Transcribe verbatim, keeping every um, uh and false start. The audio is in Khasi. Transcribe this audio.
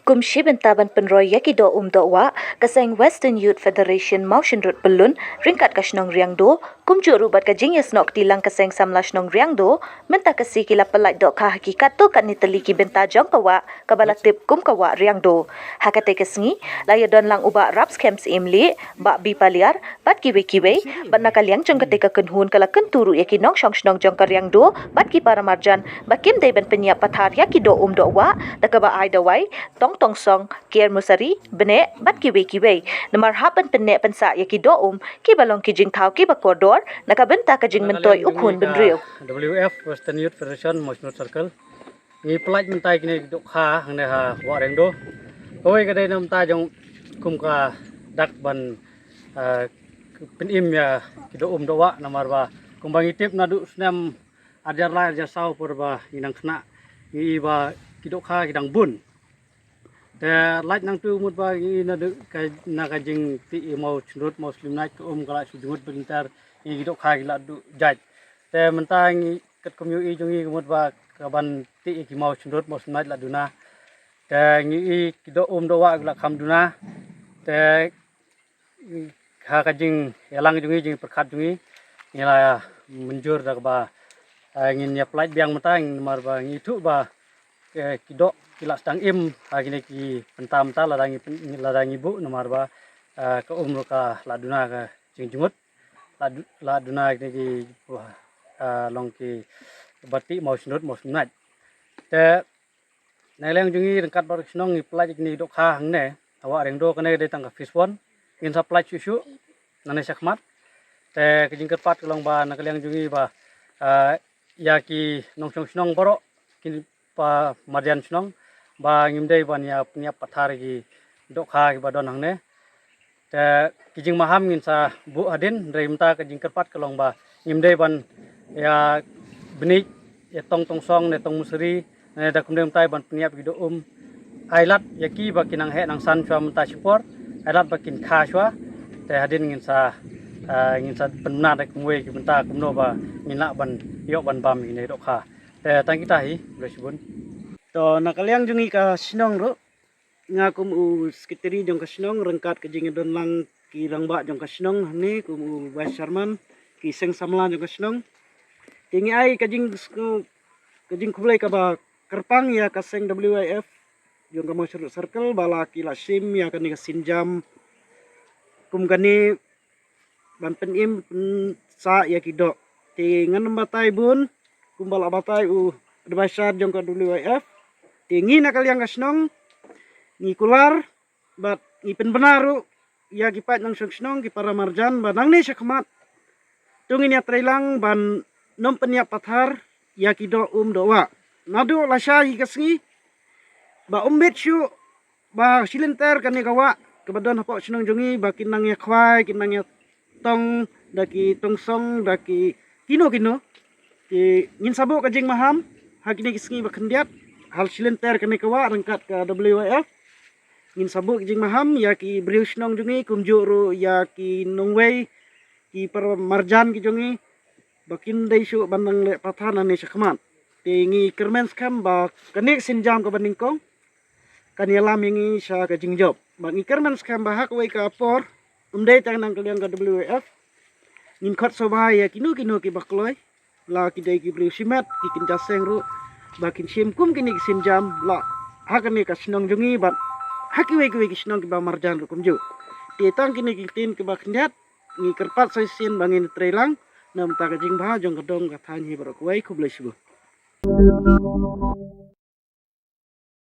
Kum shi bynta ban pynroi ïa ki doh um doh wah, ka seng Western Youth Federation Mawshynrut Pyllun ryngkat ka shnong Riangdo, kumjuh ruh bad ka jingïasnoh kti lang ka seng samla shnong Riangdo, mynta ka sngi ki la pyllait dohkha ha ki katto katne tylli ki bynta jong ka wah kaba la tip kum ka wah Riangdo. Ha katei ka sngi la ïadon lang u Bah Rapskhem Syiemlieh, Bah B. Paliar bad kiwei kiwei. Bad na ka liang jong katei ka kynhun ka la kyntu ruh ïa ki nongshong shnong jong ka Riangdo bad ki para marjan ba kim dei ban pynïap pathar ïa ki doh um doh wah da kaba ai dawai tong tong song, kier mosari, bneh bad kiwei kiwei. Namar hap ban pynneh pynsah ïa ki doh um kiba long ki jingthaw kiba kordor na ka bynta ka jingmyntoi u khun bynriew. W F, Western Youth Federation, Mawshynrut Circle. Ngi pyllait mynta kine ki dohkha hangne ha wah Riangdo. Kawei ka dei na mynta jong kum ka dak ban, ah, pynim ïa ki doh um doh wah, namar ba kumba ngi tip naduh snem ar hajar lai ar hajar saw por ba ngi nang khynnah, ngi i ba ki dohkha ki dang bun. Te lait nangtu mut ba ngi i naduh ka, na ka jingtih ïa mawshynrut mawslimnait, ka um ka la shu jngut bynter, ngi ki dohkha ki la duh jait. Te mynta ngi katkum ïohi jong ngi ka mut ba ka ban tih ïa ki mawshynrut mawslimnait la duna. Te ngi i ki doh um doh wah ki la kham duna. Te ha ka jingïalang jong ngi, jingpyrkhat jong ngi, ngi la mynjur da kaba, eh, ngin ïa pyllait biang mynta, namar ba ngi ithuh ba, eh, ki doh ki la sdang im ha kine ki bynta mynta lada ngi pyn-, lada ngi buh, namar ba, eh, ka um ruh ka la duna ka jingjngut, la du-, la duna kine ki, eh, long kiba tih mawshynrut mawslimnait. Te na ka liang jong ngi ryngkat bad ka shnong ngi pyllait ïa kine ki dohkha hangne ha wah Riangdo, kane ka dei tang ka phase one. Ngin sa pyllait shuh shuh nangne shakhmat. Te ka jingkyrpad ka long ba na ka liang jong ngi ba, ah, ïa ki nongshong shnong baroh, ki para marjan shnong, ba ngim dei ban ïa pynïap pathar ïa ki dohkha kiba don hangne. Te ki jingmaham ngin sa buh hadien, hynrei mynta ka jingkyrpad ka long ba ngim dei ban ïa bnieh, ïa tong tong song ne tong mosari, ne da kumne mynta ban pynïap ki doh um. Ai lad ïa ki ba kin nang heh nang san shuwa mynta shipor, ai lad ba kin kha shuwa. Te hadien ngin sa, ah, ngin sa pynbna da kumwei ki bynta kumno ba ngin lah ban ïoh ban bam ïa kine ki dohkha. Te tang kita hi, khublei shibun. To na ka liang jong ngi ka shnong ruh, nga kum u secretary jong ka shnong, ryngkat ka jingïadon lang ki rangbah jong ka shnong hangne, kum u vice chairman, ki seng samla jong ka shnong. Te ngi ai ka jing, ka jingkhublei kaba kyrpang ïa ka seng W Y F jong ka Mawshynrut Circle ba la ki la shim ïa kane ka sienjam kum kane ban pynim pynsah ïa ki doh. Te ngan ym batai bun, kumba la batai u advisor jong ka W Y F. Te ngi na ka liang ka shnong ngi kular bad ngi pynbna ruh ïa ki paid nongshong shnong, ki para marjan, ba nangne shakhmat to ngin ïatreilang ban nym pynïap pathar ïa ki doh um doh wah. Naduh lashai ka sngi ba ym bit shuh ba shilynter kane ka wah kaba don hapoh shnong jong ngi ba kin nang ïa khwai, kin nang ïa tong da ki tong song, da ki kino kino. Te ngin sa buh ka jingmaham ha kine ki sngi ba khyndiat ha shilynter kane ka wah ryngkat ka W Y F. Ngin sa buh ka jingmaham ïa ki briew shnong jong ngi, kumjuh ruh ïa ki nongwei, ki para marjan ki jong ngi, ba kim dei shuh ban nang leh pathar nangne shakhmat. Te ngi kyrmen skhem ba kane ka sienjam kaba nyngkong kan ïalam ïa ngi sha ka jingjop. Bad ngi kyrmen skhem ba ha kawei ka por, ym dei tang na ka liang ka W Y F, ngin khot sngewbha ïa kino kino kiba kloi, la ki dei ki briew shimet, ki kynja seng ruh, ba kin shim kum kine ki sienjam la ha kane ka shnong jong ngi bad ha kiwei kiwei ki shnong kiba marjan ruh kumjuh. Te tang kine ki ktien kiba khyndiat, ngi kyrpad sa shisien ba ngin treilang na ka bynta ka jingbha jong ka dong ka thaiñ hi baroh kawei. Khublei shibun.